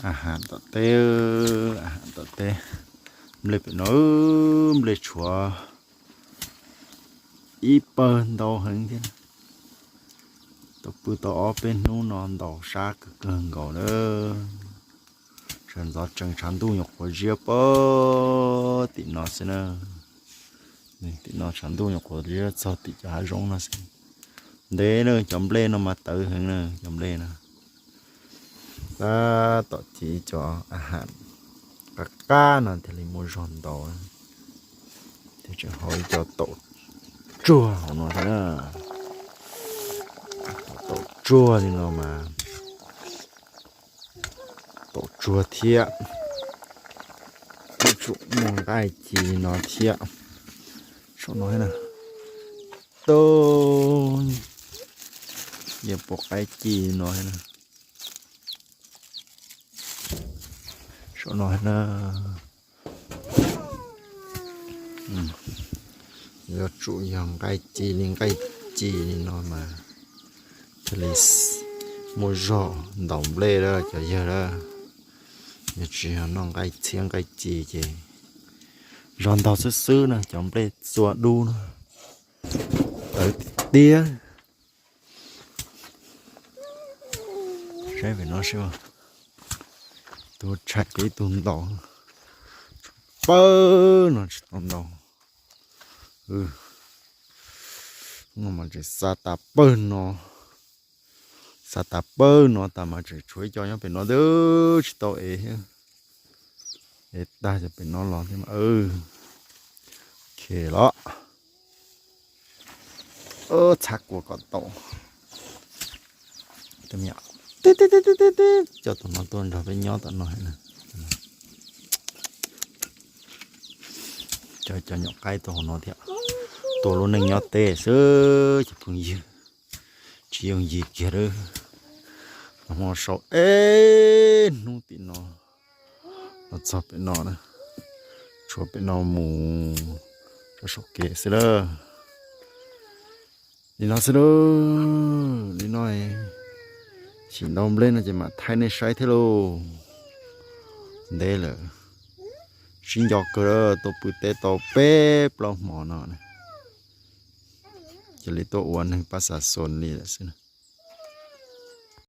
A has tom teb, a has tom teb, nplej pem no, nplej tshuav ib pawg ntau heev thiab. Tau pw tau ob peb hnub no ntaus sab kawg kawg nkaus lawm. Sawv ntxov tsees tshav ntuj nyuam qhuav ziab pag tim no xwb na. Tim no tshav ntuj nyuam qhuav ziab txog tim cov hav zoov no xwb. Ntev na, cov nplej no mas tawv heev na, cov nplej no. Tab tom ces cov a has qab qab no thiaj li muaj zog ntaus, thiab tseem haus ib co taum tsuag hauv no thiab na. Taum tsuag li no mas, taum tsuag thiab, ib tsuam muaj nqaij ci li no thiab. Saum no na, tau, yeej pom nqaij ci li no thiab na. Saum no na, yuav tsum yog nqaij ci li nqaij ci li no mas thiaj li muaj zog ntaus nplej lawm cov yawg lawm. Yog tsis yog noj nqaij txhiab nqaij ci ces zog ntaus xwb xwb na, cov nplej txua dub na, tawv tiag tiag. Saib pem no seb, tus tshais ces ib tug ntaus, pawg no tsis tau ntaus. No mas tseem xa tas pawg no, xa tas pawg no tas mas tseem tshuav ib co nyob pem no twb tsis tau ev thiab. Ev tag cov pem no los thiab mas, khe los. Txhab kua kom tau. Tib tib tib tib, coj tus no tuaj nrog peb nyob tom no na. Cov, cov nyuam qaib tuaj hauv no thiab. Tuaj lub neej nyob teb xwb cov phooj ywg, tsis yooj yim kiag lawm. Nag hmo sau ib hnub tim no los txog pem no na, tshuav pem no mus rau saum kev xwb lawm. Li no xwb lawm, li no, chim ntau nplej no ces mam thaij nej saib thiab lauj. Ntev lawm, sib nco kawg lawm, tuaj pw teb tau peb plaub hmo no na, cia li tuaj ua neeg pab xa xos li lawm xwb na.